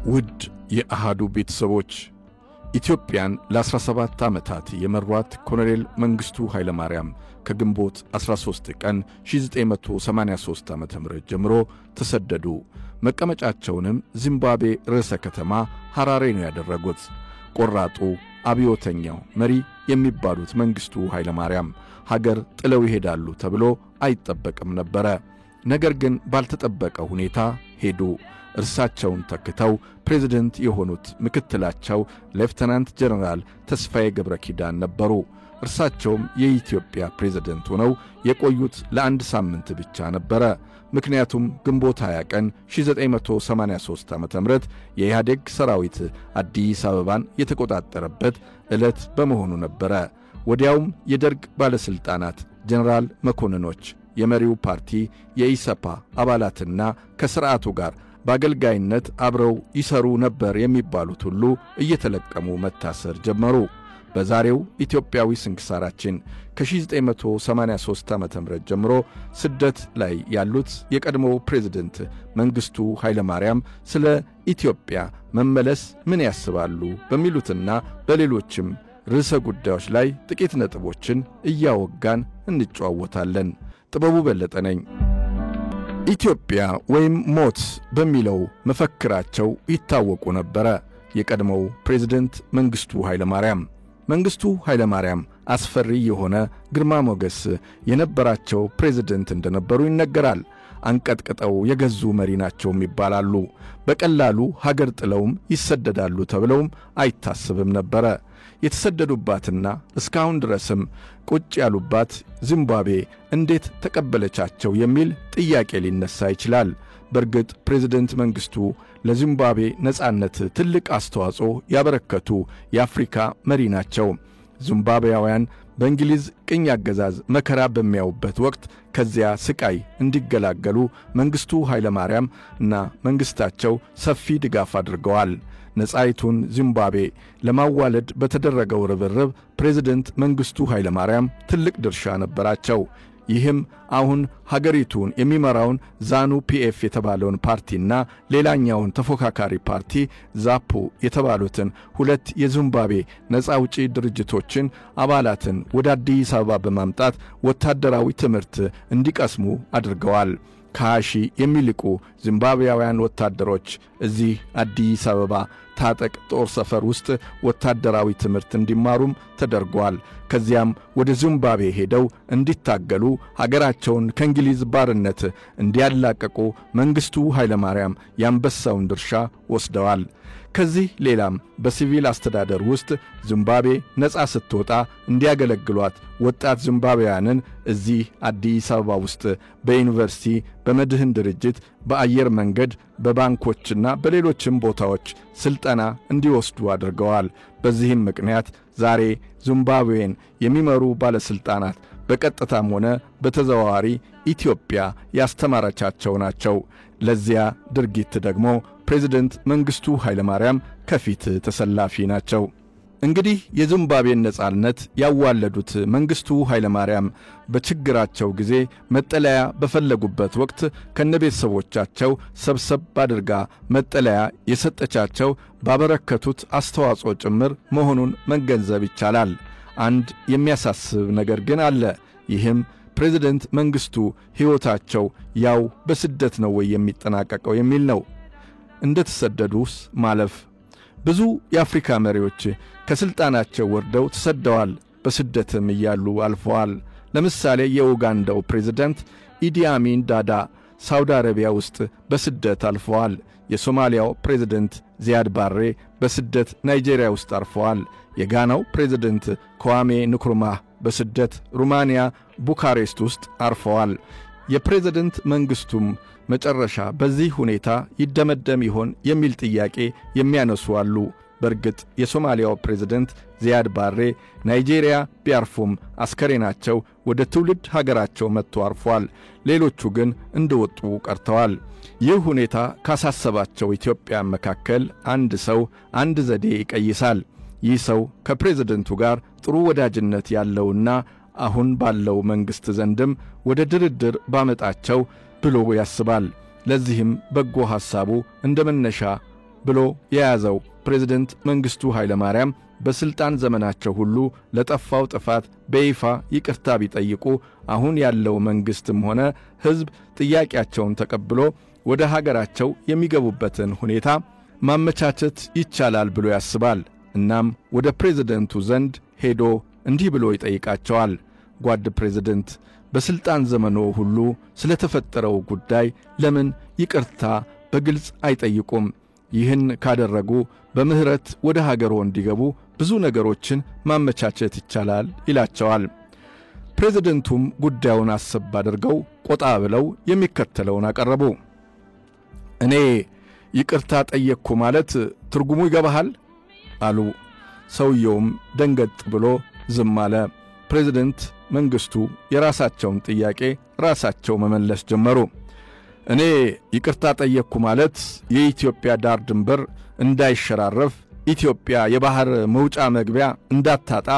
ውድ የአሃዱ ቤተሰቦች፣ ኢትዮጵያን ለ17 ዓመታት የመሯት ኮሎኔል መንግሥቱ ኃይለማርያም ከግንቦት 13 ቀን 1983 ዓ ም ጀምሮ ተሰደዱ። መቀመጫቸውንም ዚምባብዌ ርዕሰ ከተማ ሐራሬ ነው ያደረጉት። ቆራጡ አብዮተኛው መሪ የሚባሉት መንግሥቱ ኃይለማርያም ሀገር ጥለው ይሄዳሉ ተብሎ አይጠበቅም ነበረ። ነገር ግን ባልተጠበቀ ሁኔታ ሄዱ። እርሳቸውን ተክተው ፕሬዝደንት የሆኑት ምክትላቸው ሌፍተናንት ጀነራል ተስፋዬ ገብረ ኪዳን ነበሩ። እርሳቸውም የኢትዮጵያ ፕሬዝደንት ሆነው የቆዩት ለአንድ ሳምንት ብቻ ነበረ። ምክንያቱም ግንቦት 20 ቀን 1983 ዓ ም የኢህአዴግ ሰራዊት አዲስ አበባን የተቆጣጠረበት ዕለት በመሆኑ ነበረ። ወዲያውም የደርግ ባለሥልጣናት፣ ጀነራል መኮንኖች፣ የመሪው ፓርቲ የኢሰፓ አባላትና ከሥርዓቱ ጋር በአገልጋይነት አብረው ይሰሩ ነበር የሚባሉት ሁሉ እየተለቀሙ መታሰር ጀመሩ። በዛሬው ኢትዮጵያዊ ስንክሳራችን ከ1983 ዓ ም ጀምሮ ስደት ላይ ያሉት የቀድሞው ፕሬዝደንት መንግሥቱ ኃይለማርያም ስለ ኢትዮጵያ መመለስ ምን ያስባሉ በሚሉትና በሌሎችም ርዕሰ ጉዳዮች ላይ ጥቂት ነጥቦችን እያወጋን እንጨዋወታለን። ጥበቡ በለጠ ነኝ። ኢትዮጵያ ወይም ሞት በሚለው መፈክራቸው ይታወቁ ነበረ የቀድሞው ፕሬዝደንት መንግሥቱ ኃይለማርያም። መንግሥቱ ኃይለማርያም አስፈሪ የሆነ ግርማ ሞገስ የነበራቸው ፕሬዝደንት እንደነበሩ ይነገራል። አንቀጥቅጠው የገዙ መሪ ናቸውም ይባላሉ። በቀላሉ ሀገር ጥለውም ይሰደዳሉ ተብለውም አይታሰብም ነበረ። የተሰደዱባትና እስካሁን ድረስም ቁጭ ያሉባት ዚምባብዌ እንዴት ተቀበለቻቸው የሚል ጥያቄ ሊነሳ ይችላል። በእርግጥ ፕሬዝደንት መንግሥቱ ለዚምባብዌ ነጻነት ትልቅ አስተዋጽኦ ያበረከቱ የአፍሪካ መሪ ናቸው። ዚምባብዌያውያን በእንግሊዝ ቅኝ አገዛዝ መከራ በሚያዩበት ወቅት ከዚያ ስቃይ እንዲገላገሉ መንግሥቱ ኃይለማርያም እና መንግሥታቸው ሰፊ ድጋፍ አድርገዋል። ነጻይቱን ዚምባብዌ ለማዋለድ በተደረገው ርብርብ ፕሬዝደንት መንግሥቱ ኃይለማርያም ትልቅ ድርሻ ነበራቸው። ይህም አሁን ሀገሪቱን የሚመራውን ዛኑ ፒኤፍ የተባለውን ፓርቲና ሌላኛውን ተፎካካሪ ፓርቲ ዛፑ የተባሉትን ሁለት የዚምባብዌ ነጻ አውጪ ድርጅቶችን አባላትን ወደ አዲስ አበባ በማምጣት ወታደራዊ ትምህርት እንዲቀስሙ አድርገዋል። ከ20 ሺህ የሚልቁ ዚምባብዌያውያን ወታደሮች እዚህ አዲስ አበባ ታጠቅ ጦር ሰፈር ውስጥ ወታደራዊ ትምህርት እንዲማሩም ተደርጓል። ከዚያም ወደ ዚምባብዌ ሄደው እንዲታገሉ፣ ሀገራቸውን ከእንግሊዝ ባርነት እንዲያላቀቁ መንግሥቱ ኃይለማርያም የአንበሳውን ድርሻ ወስደዋል። ከዚህ ሌላም በሲቪል አስተዳደር ውስጥ ዚምባብዌ ነፃ ስትወጣ እንዲያገለግሏት ወጣት ዚምባብዌያንን እዚህ አዲስ አበባ ውስጥ በዩኒቨርሲቲ፣ በመድህን ድርጅት፣ በአየር መንገድ፣ በባንኮችና በሌሎችም ቦታዎች ስልጠና እንዲወስዱ አድርገዋል። በዚህም ምክንያት ዛሬ ዚምባብዌን የሚመሩ ባለሥልጣናት በቀጥታም ሆነ በተዘዋዋሪ ኢትዮጵያ ያስተማረቻቸው ናቸው። ለዚያ ድርጊት ደግሞ ፕሬዝደንት መንግሥቱ ኃይለማርያም ከፊት ተሰላፊ ናቸው። እንግዲህ የዚምባብዌን ነጻነት ያዋለዱት መንግሥቱ ኃይለማርያም በችግራቸው ጊዜ መጠለያ በፈለጉበት ወቅት ከነቤተሰቦቻቸው ሰብሰብ አድርጋ መጠለያ የሰጠቻቸው ባበረከቱት አስተዋጽኦ ጭምር መሆኑን መገንዘብ ይቻላል። አንድ የሚያሳስብ ነገር ግን አለ። ይህም ፕሬዝደንት መንግሥቱ ሕይወታቸው ያው በስደት ነው ወይ የሚጠናቀቀው የሚል ነው። እንደ ተሰደዱስ ማለፍ። ብዙ የአፍሪካ መሪዎች ከሥልጣናቸው ወርደው ተሰደዋል። በስደትም እያሉ አልፈዋል። ለምሳሌ የኡጋንዳው ፕሬዝዳንት ኢዲ አሚን ዳዳ ሳውዲ አረቢያ ውስጥ በስደት አልፈዋል። የሶማሊያው ፕሬዝደንት ዚያድ ባሬ በስደት ናይጄሪያ ውስጥ አርፈዋል። የጋናው ፕሬዝደንት ክዋሜ ንክሩማህ በስደት ሩማንያ ቡካሬስት ውስጥ አርፈዋል። የፕሬዝደንት መንግሥቱም መጨረሻ በዚህ ሁኔታ ይደመደም ይሆን የሚል ጥያቄ የሚያነሱ አሉ። በእርግጥ የሶማሊያው ፕሬዝደንት ዚያድ ባሬ ናይጄሪያ ቢያርፉም አስከሬናቸው ወደ ትውልድ ሀገራቸው መጥቶ አርፏል። ሌሎቹ ግን እንደወጡ ቀርተዋል። ይህ ሁኔታ ካሳሰባቸው ኢትዮጵያ መካከል አንድ ሰው አንድ ዘዴ ይቀይሳል። ይህ ሰው ከፕሬዝደንቱ ጋር ጥሩ ወዳጅነት ያለውና አሁን ባለው መንግሥት ዘንድም ወደ ድርድር ባመጣቸው ብሎ ያስባል። ለዚህም በጎ ሐሳቡ እንደ መነሻ ብሎ የያዘው ፕሬዝደንት መንግስቱ ኃይለማርያም በስልጣን ዘመናቸው ሁሉ ለጠፋው ጥፋት በይፋ ይቅርታ ቢጠይቁ አሁን ያለው መንግስትም ሆነ ሕዝብ ጥያቄያቸውን ተቀብሎ ወደ ሀገራቸው የሚገቡበትን ሁኔታ ማመቻቸት ይቻላል ብሎ ያስባል። እናም ወደ ፕሬዝደንቱ ዘንድ ሄዶ እንዲህ ብሎ ይጠይቃቸዋል። ጓድ ፕሬዝደንት፣ በስልጣን ዘመኖ ሁሉ ስለተፈጠረው ጉዳይ ለምን ይቅርታ በግልጽ አይጠይቁም? ይህን ካደረጉ በምህረት ወደ ሀገሮ እንዲገቡ ብዙ ነገሮችን ማመቻቸት ይቻላል ይላቸዋል። ፕሬዝደንቱም ጉዳዩን አሰብ አድርገው ቆጣ ብለው የሚከተለውን አቀረቡ። እኔ ይቅርታ ጠየቅኩ ማለት ትርጉሙ ይገባሃል? አሉ። ሰውየውም ደንገጥ ብሎ ዝም አለ። ፕሬዝደንት መንግስቱ የራሳቸውን ጥያቄ ራሳቸው መመለስ ጀመሩ። እኔ ይቅርታ ጠየቅኩ ማለት የኢትዮጵያ ዳር ድንበር እንዳይሸራረፍ፣ ኢትዮጵያ የባህር መውጫ መግቢያ እንዳታጣ፣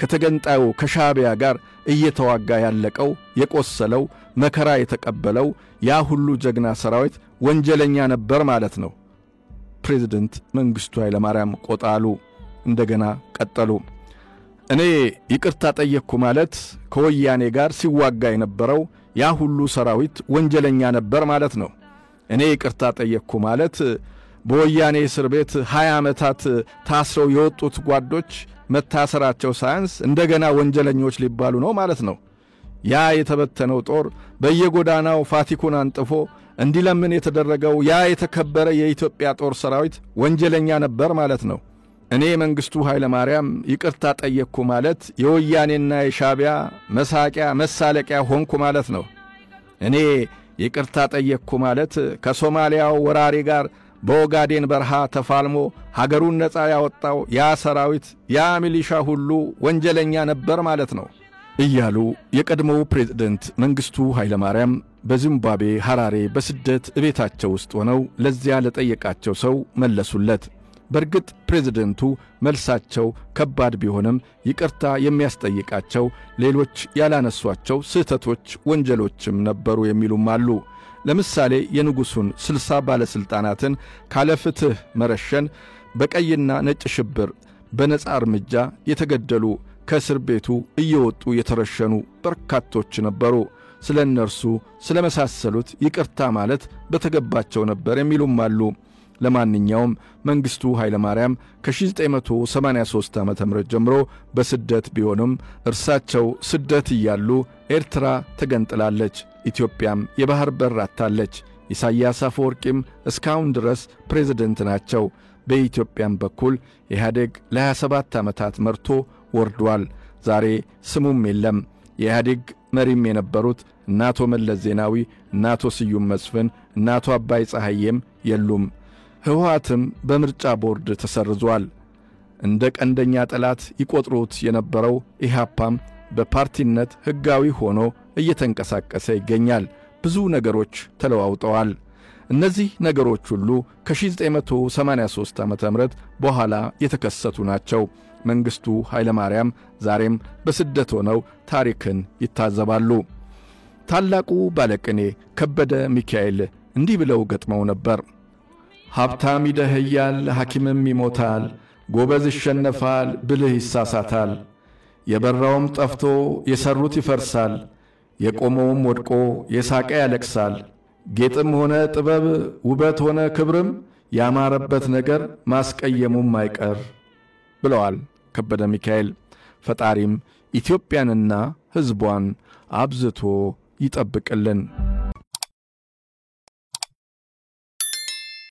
ከተገንጣዩ ከሻዕቢያ ጋር እየተዋጋ ያለቀው፣ የቆሰለው፣ መከራ የተቀበለው ያ ሁሉ ጀግና ሰራዊት ወንጀለኛ ነበር ማለት ነው። ፕሬዝደንት መንግስቱ ኃይለማርያም ቆጣ አሉ። እንደገና ቀጠሉ። እኔ ይቅርታ ጠየቅኩ ማለት ከወያኔ ጋር ሲዋጋ የነበረው ያ ሁሉ ሰራዊት ወንጀለኛ ነበር ማለት ነው። እኔ ይቅርታ ጠየቅኩ ማለት በወያኔ እስር ቤት 20 ዓመታት ታስረው የወጡት ጓዶች መታሰራቸው ሳያንስ እንደገና ወንጀለኞች ሊባሉ ነው ማለት ነው። ያ የተበተነው ጦር በየጎዳናው ፋቲኩን አንጥፎ እንዲለምን የተደረገው ያ የተከበረ የኢትዮጵያ ጦር ሰራዊት ወንጀለኛ ነበር ማለት ነው። እኔ መንግስቱ ኃይለማርያም ይቅርታ ጠየቅኩ ማለት የወያኔና የሻዕቢያ መሳቂያ መሳለቂያ ሆንኩ ማለት ነው። እኔ ይቅርታ ጠየቅኩ ማለት ከሶማሊያው ወራሪ ጋር በኦጋዴን በረሃ ተፋልሞ ሀገሩን ነፃ ያወጣው ያ ሰራዊት፣ ያ ሚሊሻ ሁሉ ወንጀለኛ ነበር ማለት ነው እያሉ የቀድሞው ፕሬዝደንት መንግስቱ ኃይለማርያም በዚምባብዌ ሐራሬ በስደት እቤታቸው ውስጥ ሆነው ለዚያ ለጠየቃቸው ሰው መለሱለት። በእርግጥ ፕሬዝደንቱ መልሳቸው ከባድ ቢሆንም ይቅርታ የሚያስጠይቃቸው ሌሎች ያላነሷቸው ስህተቶች፣ ወንጀሎችም ነበሩ የሚሉም አሉ። ለምሳሌ የንጉሡን 60 ባለሥልጣናትን ካለ ፍትሕ መረሸን፣ በቀይና ነጭ ሽብር በነጻ እርምጃ የተገደሉ፣ ከእስር ቤቱ እየወጡ የተረሸኑ በርካቶች ነበሩ። ስለ እነርሱ ስለመሳሰሉት ይቅርታ ማለት በተገባቸው ነበር የሚሉም አሉ። ለማንኛውም መንግስቱ ኃይለማርያም ከ1983 ዓ.ም ጀምሮ በስደት ቢሆንም እርሳቸው ስደት እያሉ ኤርትራ ተገንጥላለች፣ ኢትዮጵያም የባህር በር አጥታለች። ኢሳያስ አፈወርቂም እስካሁን ድረስ ፕሬዝደንት ናቸው። በኢትዮጵያም በኩል ኢህአዴግ ለ27 ዓመታት መርቶ ወርዷል። ዛሬ ስሙም የለም። የኢህአዴግ መሪም የነበሩት እነ አቶ መለስ ዜናዊ፣ እነ አቶ ስዩም መስፍን፣ እነ አቶ አባይ ፀሐዬም የሉም። ህወሓትም በምርጫ ቦርድ ተሰርዟል። እንደ ቀንደኛ ጠላት ይቆጥሩት የነበረው ኢህአፓም በፓርቲነት ሕጋዊ ሆኖ እየተንቀሳቀሰ ይገኛል። ብዙ ነገሮች ተለዋውጠዋል። እነዚህ ነገሮች ሁሉ ከ1983 ዓ.ም በኋላ የተከሰቱ ናቸው። መንግስቱ ኃይለማርያም ዛሬም በስደት ሆነው ታሪክን ይታዘባሉ። ታላቁ ባለቅኔ ከበደ ሚካኤል እንዲህ ብለው ገጥመው ነበር። ሀብታም ይደህያል፣ ሐኪምም ይሞታል፣ ጎበዝ ይሸነፋል፣ ብልህ ይሳሳታል። የበራውም ጠፍቶ የሠሩት ይፈርሳል፣ የቆመውም ወድቆ የሳቀ ያለቅሳል። ጌጥም ሆነ ጥበብ ውበት ሆነ ክብርም ያማረበት ነገር ማስቀየሙም አይቀር ብለዋል ከበደ ሚካኤል። ፈጣሪም ኢትዮጵያንና ሕዝቧን አብዝቶ ይጠብቅልን።